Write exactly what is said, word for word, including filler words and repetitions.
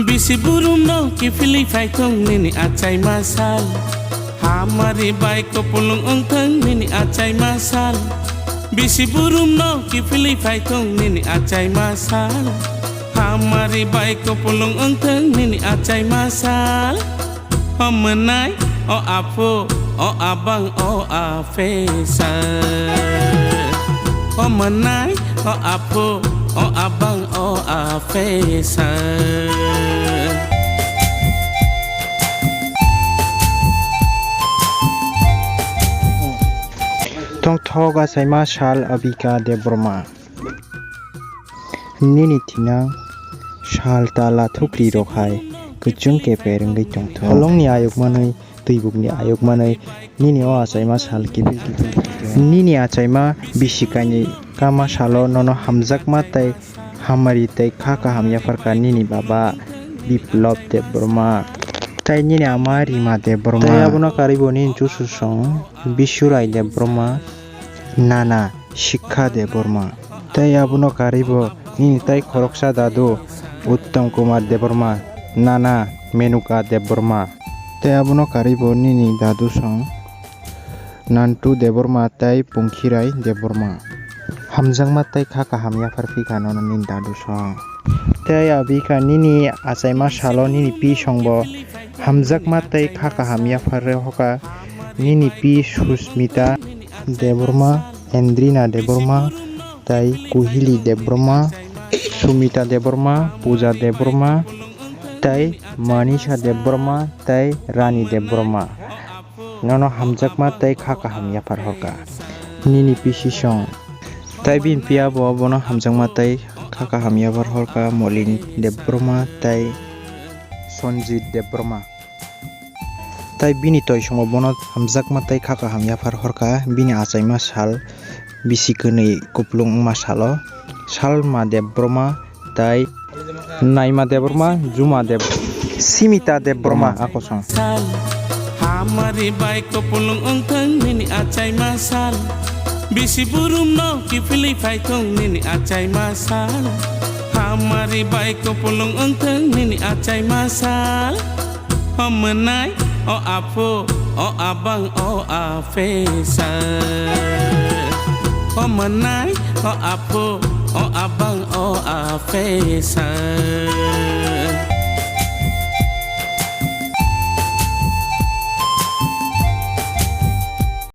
Bisi burum no kiphilwi phaithung nini achaima sal. Hamari bai kupulung wngthung nini achaima sal. Bisi burum no kiphilwi phaithung nini achaima sal. Hamari bai kupulung wngthung nini achaima sal. O mwnai, o aphu, o abang, o afesa. O mwnai, o aphu, o abang, o afesa. Tongthok achaima sal Abika Debbarma. Nini thinang sal tala thukri rok hai kwchwng keper wngwi tongthok. Holongni ayuk manwi, twibukni ayuk manwi, nini o achaima sal kiphil kiphil khe. Nini achaima bisi kainwi kama salo nono hamjakma tei hamari tei kha kaham yapharkha nini baba Biplop Debbarma. Tei nini ama Rima Debbarma. Tei abono karwi bo nini chuchusong Bisurai Debbarma, nana Sikha Debbarma. Tei abono karwi bo nini tai khoroksa dadu Uttam Kumar Debbarma, nana Menuka Debbarma. Tei abono karwi bo nini dadu song Nantu Debbarma tei Pungkhirai Debbarma. Hamjakma tei kha kaham yaphar phikha nono nini dadu song. Tei abikha nini achaima salo nini pi songbo hamjakma tei kha kaham yaphar hoka nini pi Susmita Debbarma, Endrina Debbarma, tei Kuhili Debbarma, Sumita Debbarma, Puja Debbarma, tei Manisha Debbarma, tei Rani Debbarma. Nono hamjakma tei kha kaham yaphar horka. Nini pisi song. Tei bini piya bo bono hamjakma tei kha kaham yaphar horka Molin Debbarma tei Sonjit Debbarma. Tei bini toisongo bono hamjakma tei kha kaham yaphar horka bini achaima sal bisi kwnwi kupulung wngma salo Salma Debbarma tei Naima Debbarma, Juma Deb, Simita Debbarma, a kosong. Sal, hamari bai kupulung wngthang nini achaima sal. Bisi burum no kiphilwi phaithung nini achaima sal. Hamari bai kupulung wngthang nini achaima sal. O mwnai, o aphu, o abang, o afesa. O mwnai, o aphu, o abang, o afesa.